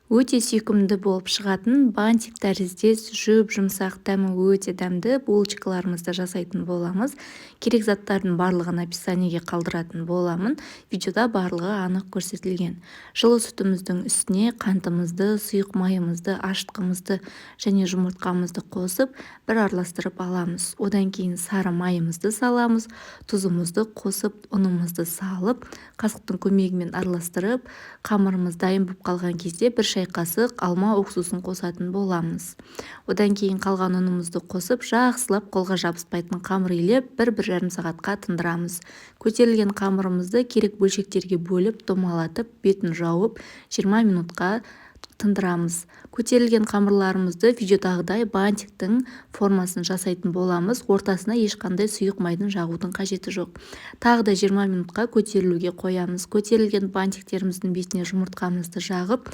Өте сүйкімді болып шығатын, бантик тәріздес, жұп-жұмсақ, дәмі өте дәмді булочкаларымызды жасайтын боламыз. Керек заттардың барлығын описаниеге қалдыратын боламын, видеода барлығы анық көрсетілген. Жылы сүтіміздің үстіне қантымызды, сұйық майымызды, ашытқымызды және жұмыртқамызды қосып, бір араластырып аламыз. Одан кейін сары майымызды саламыз, тұзымызды қосып, ұнымызды салып, қасықтың көмегімен араластырып, қамырымыз дайын болып қалған кезде 1 шай қасық алма уксусын қосатын боламыз. Одан кейін қалған ұнымызды қосып, жақсылап қолға жабыспайтын қамыр илеп, 1-1,5 сағатқа тындырамыз. Көтерілген қамырымызды керек бөлшектерге бөліп, домалатып, бетін жауып, 20 минутқа тындырамыз. Көтерілген қамырларымызды видеодағыдай бантиктің формасын жасайтын боламыз. Ортасына ешқандай сұйық майдың жағудың қажеті жоқ. Тағы да 20 минутқа көтерілуге қоямыз. Көтерілген бантиктеріміздің бетіне жұмыртқамызды жағып